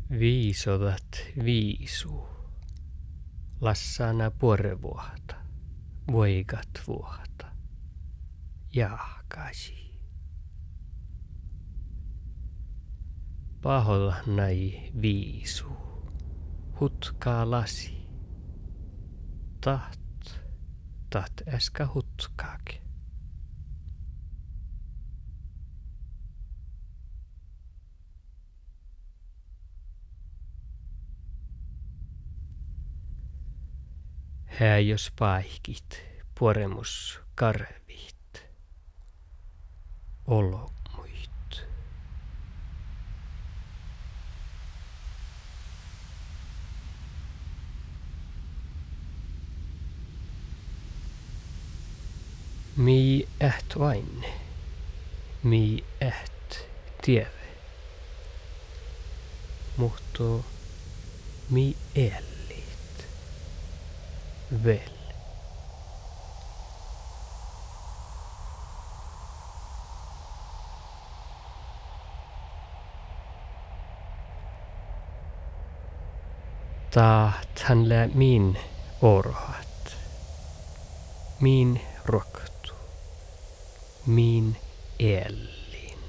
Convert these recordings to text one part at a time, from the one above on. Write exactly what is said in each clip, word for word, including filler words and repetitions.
Viisodat viisu, lassana buorrevuohta, vuoigatvuohta, jáhkášii. Bahodatnai viisu, hutká lasi, dat, dat easka hutkáge. Heajos báikkit buoremus garvit, olbmuid. Mii eat oainne, mii eat dieđe, muhto mii eallit vel. Dát han lea min orohat, min ruoktu, min eallin.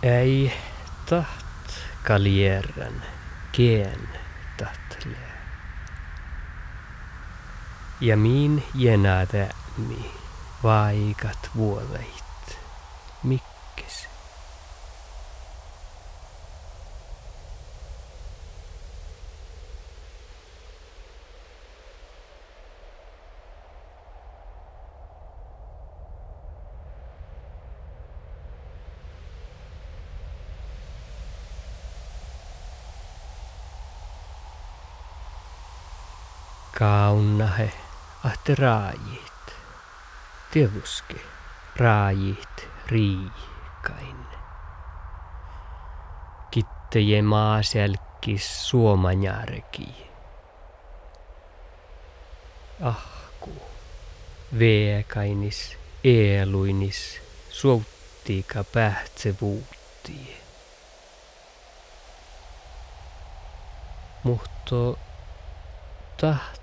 Eai dat gal jearrán, gean dat lea. Ja min jenadeapmi váigat vuođaid mikkes. Gávnnahe ahte rájit, dieđusge rájit riikkain. Giddejit másealggis suoma njárgii. Áhkku veagainis, ealuinis suovddiga báhcevuvddii. Muhto dat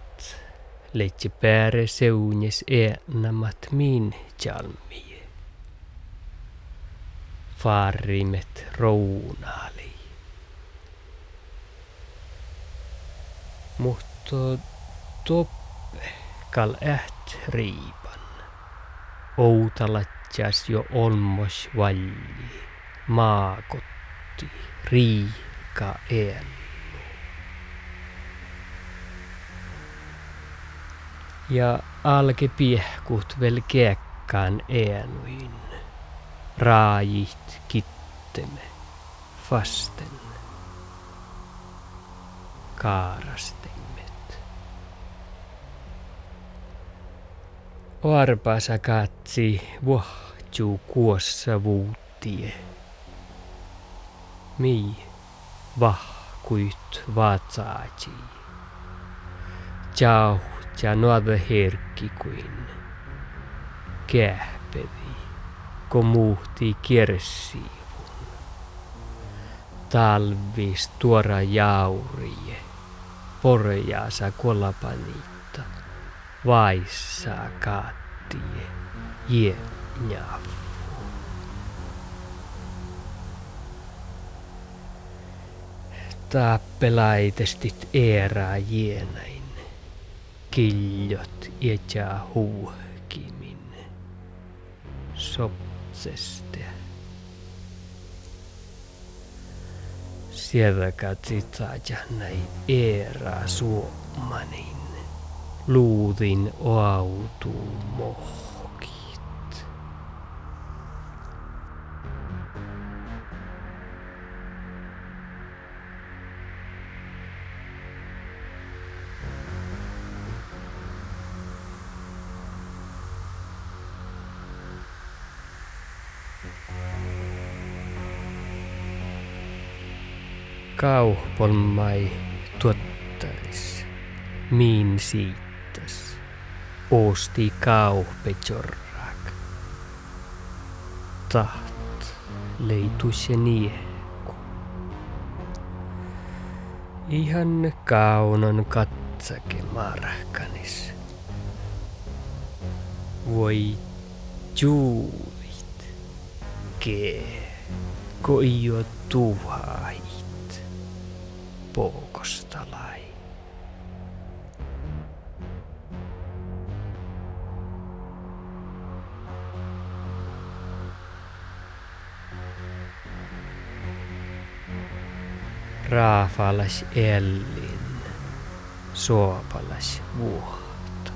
ledje beare sevdnjes eatnamat min čalmmii. Fárriimet rovnalii. Muhto doppe gal eat riiban, ovdalaččas juo olmmoš valjji, mágoddi, riikka eallu. Ja álge biehkut vel geakkán eanuin, rájit giddeme fasten gárasteimet. Oarbása gázzi vuohčču guossavuvddii. Mii vahkkuid vazážii, čáhčča noađe hergiguin, geahpedii go muhtii giersivun. Dálvvi stuorra jávrii, borjása guolbmaniidda, váissá gáddii jietnjávvu. Dáppe láidestit eará jienain, giljot ieža huvhkimin, sopceste. Siergádit dážat nai eará suopmaniin, luđiin oavddu mohkit. Gávpolmmái duoddaris, Min siiddas osttii gávpečorrat. Dat lei dušše niehku. Ii han gávdnan gazzage márkanis. Vuoi čuđit, ge go ii duhahit bohkostalai. Ráfálaš eallin, soabalaš vuohta.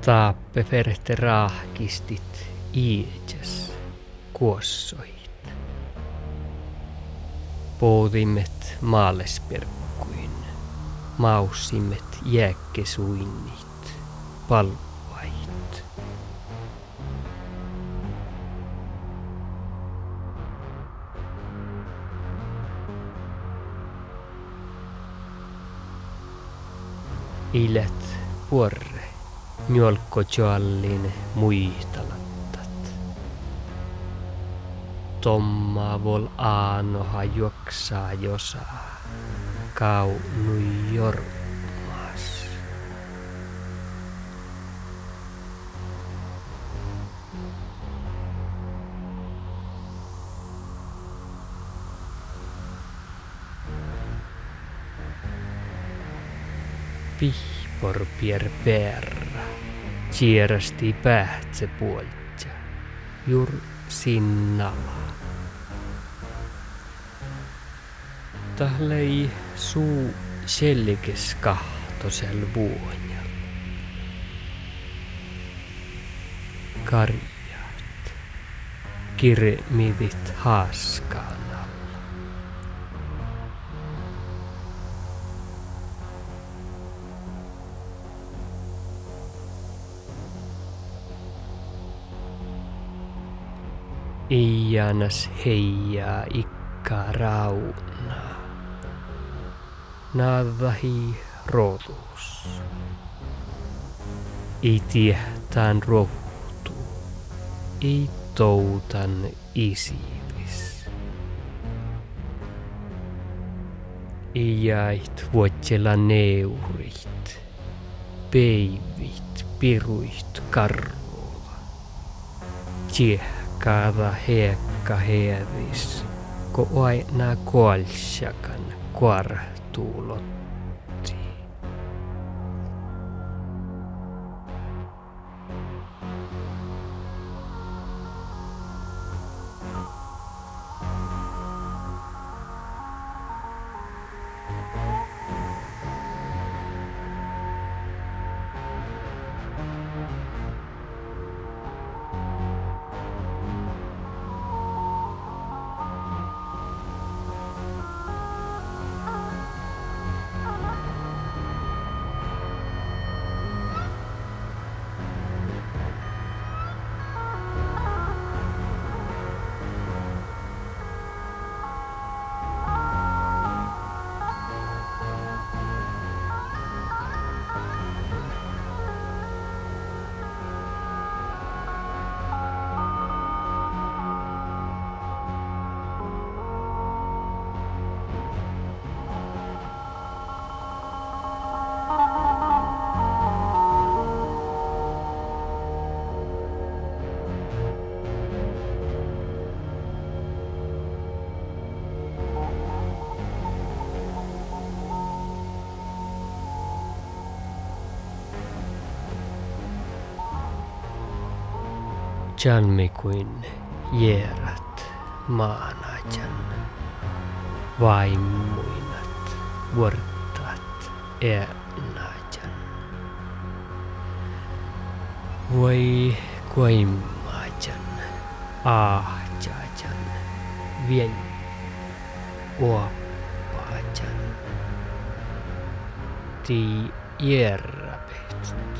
Dáppe ferte ráhkistit iežas guossohit. Bođiimet málesbiergguin, mávssiimet jeaggesuinnit balvvahit. Ii leat buorre njuolggočoallin muitaladdat. Domma vuol ánoha juoksá josa gávdnui jormmas. Bihporbearra čierastii báhcebuožža jur sin nala. Dat lei su šelgesgáttoseal vuoňal. Garjat girmidit háskán alla. Ii jánas heija igga rávdná. Náđđahii rođus. Ii diehtán ruovttu, ii dovdan isibis. Ii jáit vuodjela neavruid, beaivviid biruid garruda. Čiehkáda heakkaheađis go oaidná goalššagan goartulottii. Čalmmiiguin jearat mánážan, váimmuinat vuorddát eatnážan. Vuoi guoimmážan, áhčážan, viežžan, oappážan, dii jearrabehtet.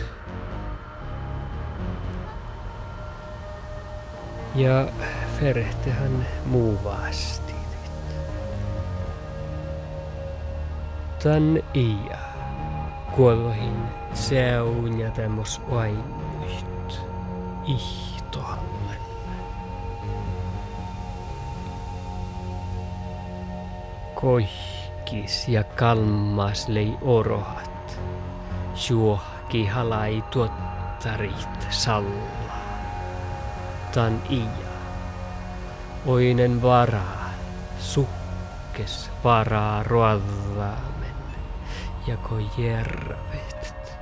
Ja fertehan mu vástidit. Dan ija, guođohin seavdnjadeamos oainnuid ihtohallen. Goikkis ja galmmas lei orohat, čuohki halai duoddarit salla. Dan ija, oidnen vara, suhkkes vara roađđamen, ja go jearrabehtet,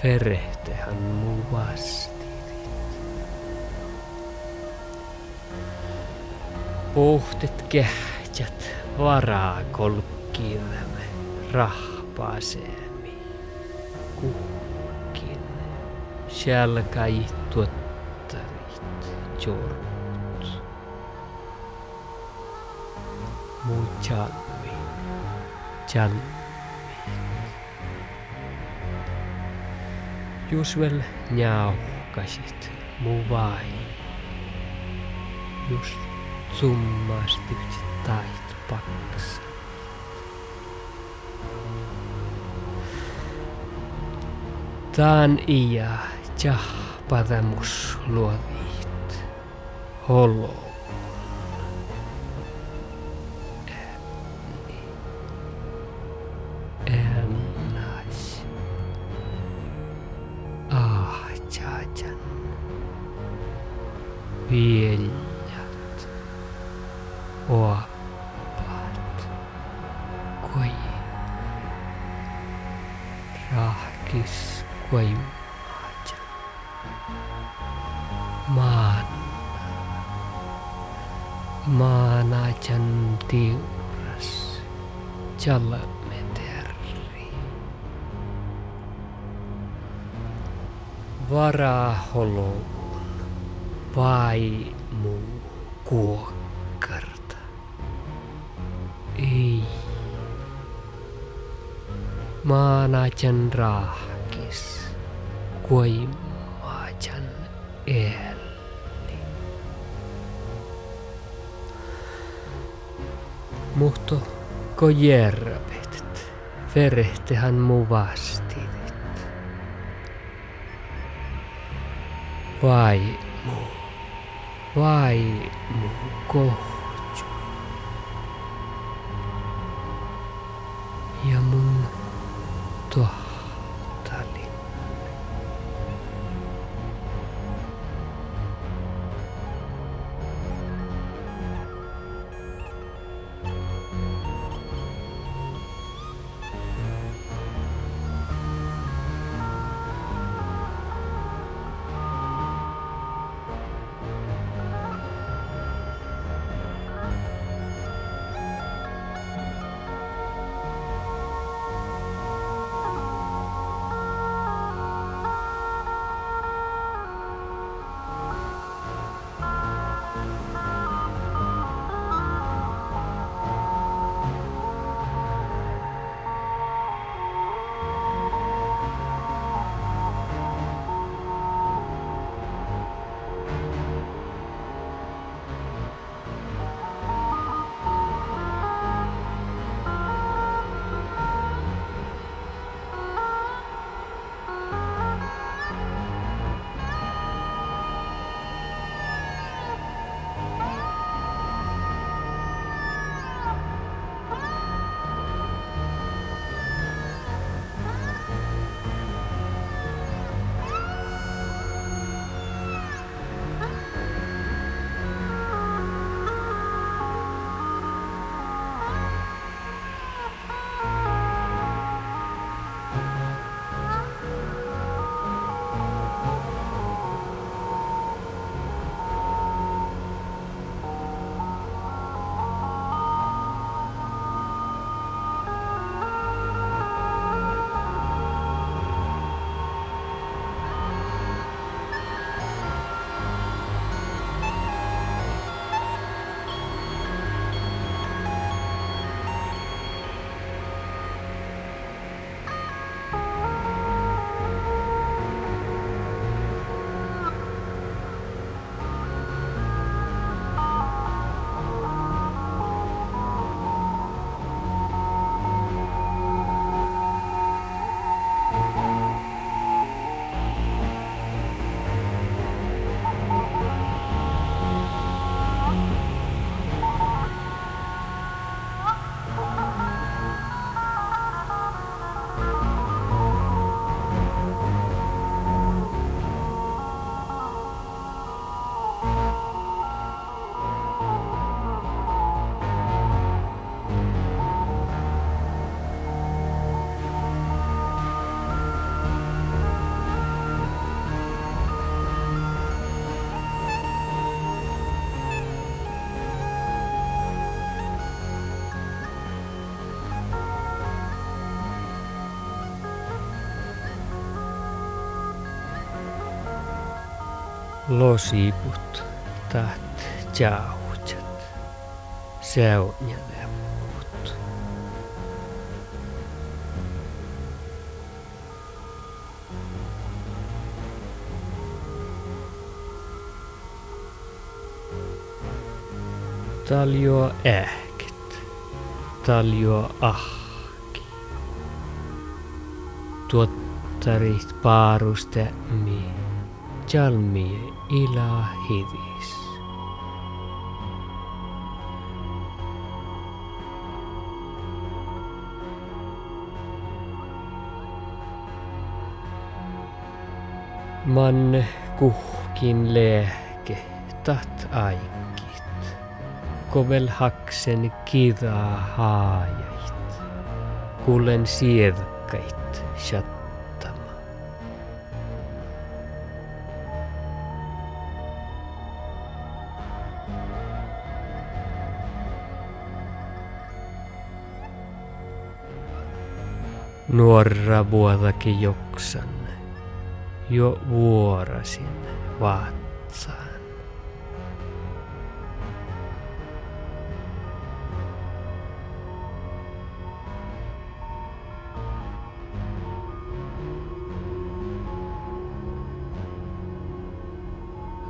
fertehan mu vástidit. Bohtet geahččat vara golggideame rahpaseami, guhkkin šálgajit duoddarit čorut. Mu čalmmiin, čalmmiin. Jus vel njávkkašit mu váimmu, jus cummastivččet dáid baksa. Dan ija, čáhpádeamos lođit, olgun, eadni, eadnáš, áhčážan, vieljat, oappát, guoimmi, ráhkis guoimmážan, mánná, mánážan divrras, čalbmedearrái. Vara olgun, váimmu guokkarda. Ii. Mánážan ráhkis, guoimmážan ealli. Muhto go jearrabehtet, fertehan mu vástidit. Váimmu, váimmu gohččui ja mun doahttalinna. Losibut dat čáhčat, seavdnjadeappot. Dál juo eahket, dál juo áhkki. Duoddariid bárusteapmi čalmmiid ila hiđis. Manne guhkkin leahkit dat áiggit, go vel haksen giđa hájáid, gullen sieđggaid šaddama. Nuorravuođage joksan, juo vuorasin váccán.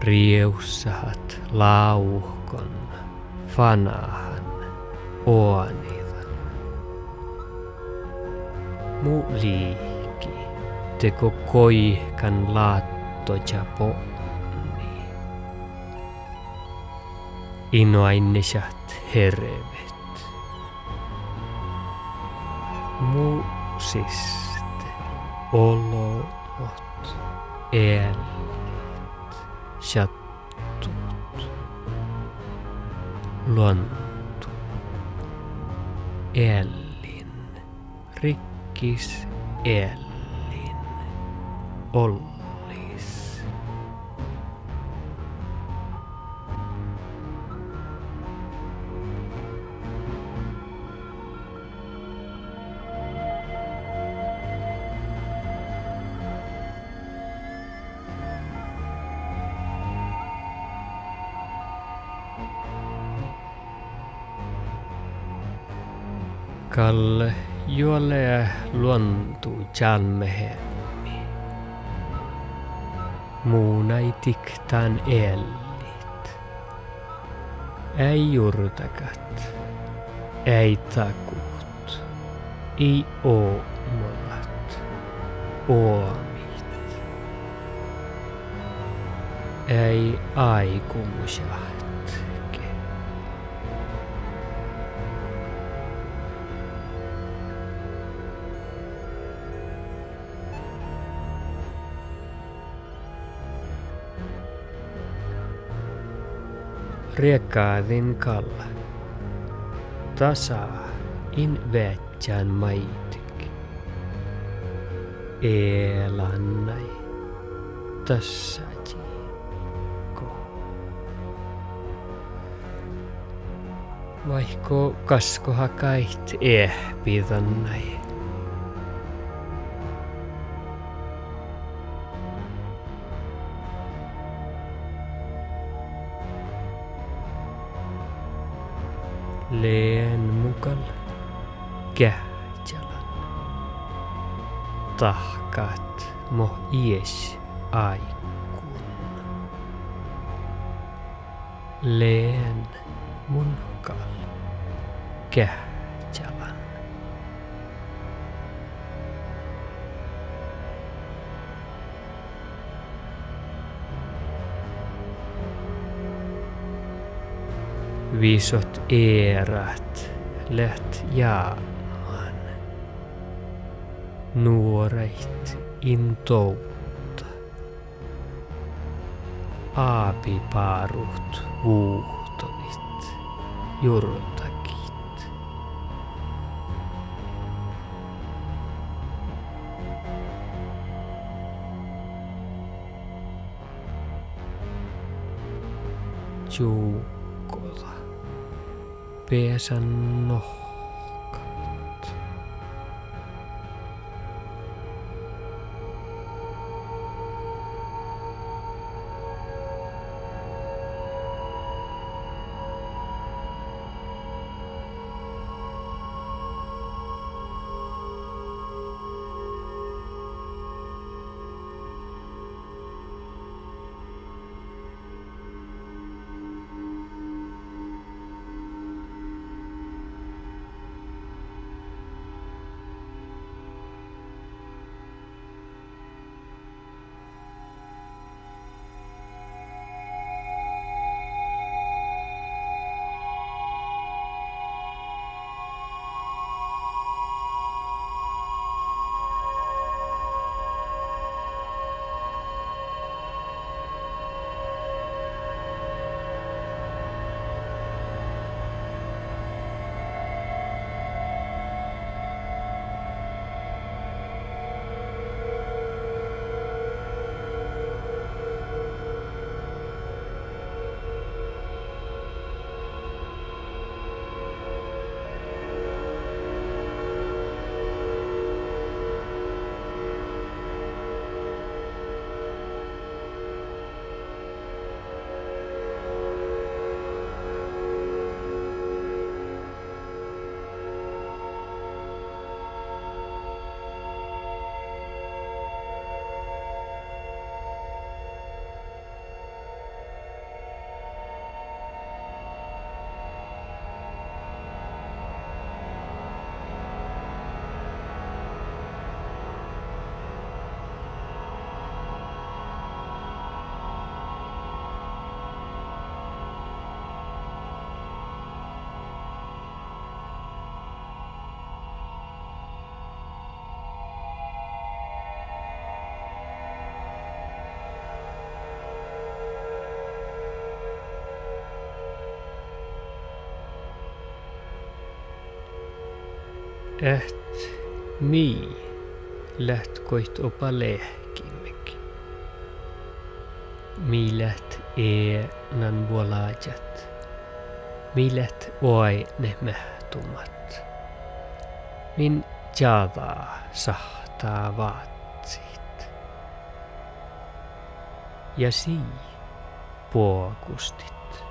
Rievssahat lávkon, fanahan, oanidan. Mu liikki dego goikan láddoža bodni. In oaidne šat hervet. Mu siste, olbmot, eallit, šaddut, luondu, eallin, riggis eallin, ollis. Gal juo lea luondu čalmmeheapmi. Mun eai diktán eallit. Eai jurdagat, eai dagut, ii obmodat, oamit, eai áigumušatge. Riegádin gal, dasa in veadján maiddege. Ealán nai dassážii go, vaikko gaskkohaga eahpidannái. Lean mun gal geahččalan dahkat mo ieš áiggun. Lean mun gal geahččalan. Visot earát leat jápmán, nuoraid in dovdda. Ábibárut vuhtonit jurdagiid. Čugoda beasan nohkkat. Eat mii leat goit oba leahkimiid. Mii leat eatnan vuolážat. Mii leat oaidnit meahtumat. Min čađa sáhttá vázzit. Ja sii boagustit,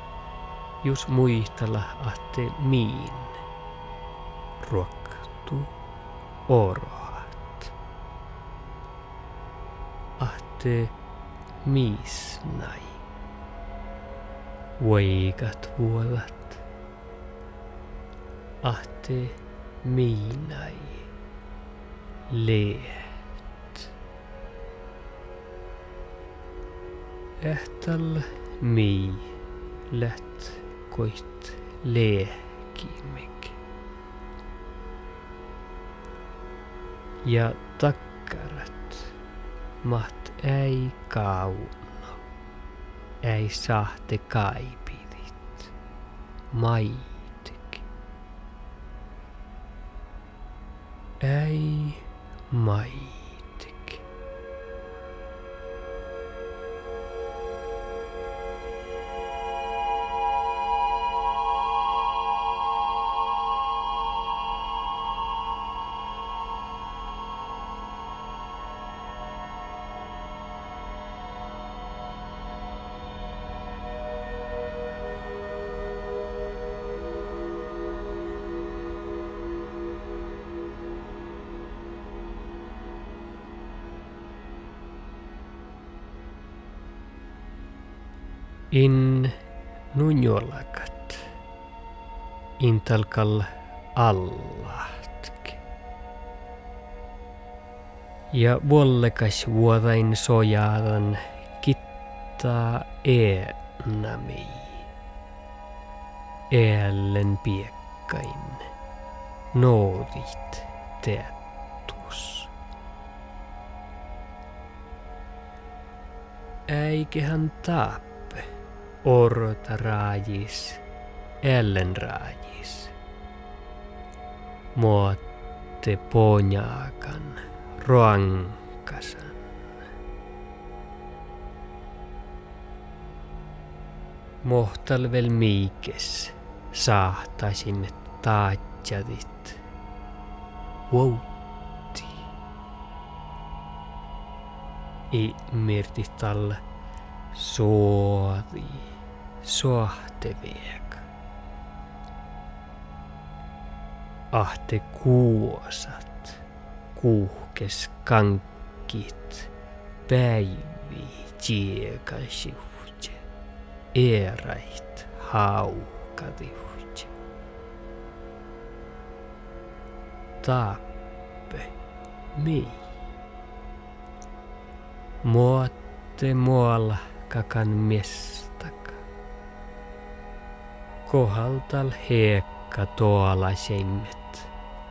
jus muitalat ahte min ruoktu orohat. Ahte mis nai. Vuoigatvuođat. Ahte mii nai leat. Eat dal mii leat goit leahkimiid. Ja dakkárat mat eai gávdno, eai sáhte gáibidit maidege. Eai maidege. In nu njuolgat. In dal gal allatge. Ja vuollegašvuođain sojadan gitta eatnamii. Eallen bieggain nođiid deaddus. Eai ge han dáppe ordarájis, eallenrájis. Muotte bonjagan, roaŋŋasan. Mo dal vel mii ges sáhtášeimmet dádjadit vuovddi. Ipmirdit dal soađi soahteveaga. Ahte guosat guhkes gáŋggit beaivvi čiegašivčče, earáid hávkadivčče. Dáppe mii. Muotte muolkkagan miestaga. Gohal dal heakka doalašeimmet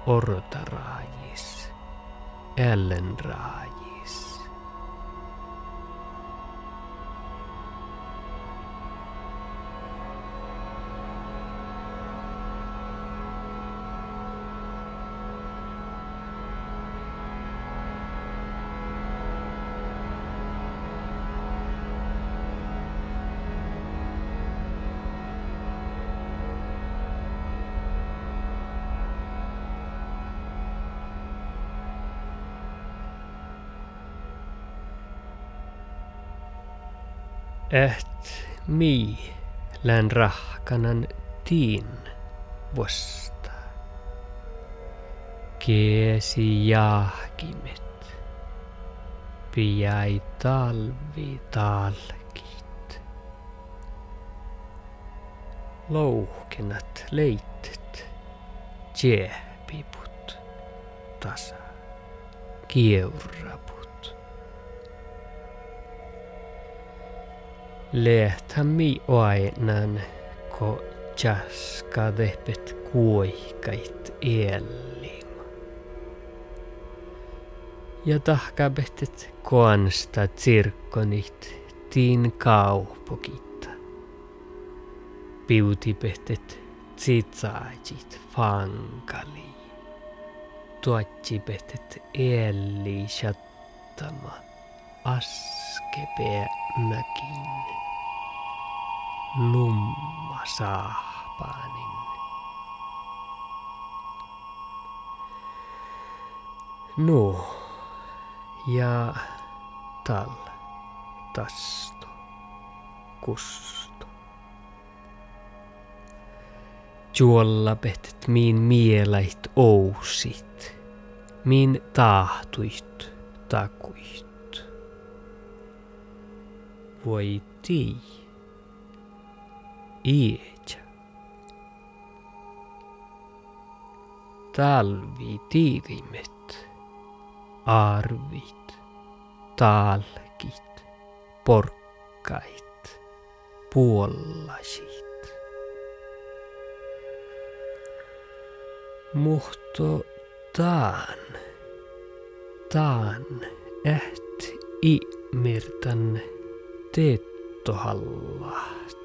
ordarájis, eallenrájis. Eat mii lean ráhkkanan din vuostá. Geasi jáhkimet, bijai dálvvi dálkit. Lohkenat leiddet, čeahpibut dasa, gievvrabut. Leat han mii oaidnán go čáskadehpet guoikaid eallima ja dahkábehtet goanstá cirkonit din gávpogiidda, bivdibehtet cizážiid fáŋgalii. doadjibehtet ealli šaddama askebeatnagiin lummasáhpániin. Nu, ja dál dasto, gusto. Čuollabehtet min mielaid ovssiid, min dáhtuid daguid. Vuoi dii, ieža. Dálvvi diđiimet, árvvit, dálkit, borggaid, buollašit. Muhto dán, dán eat ipmirdan diddohallat.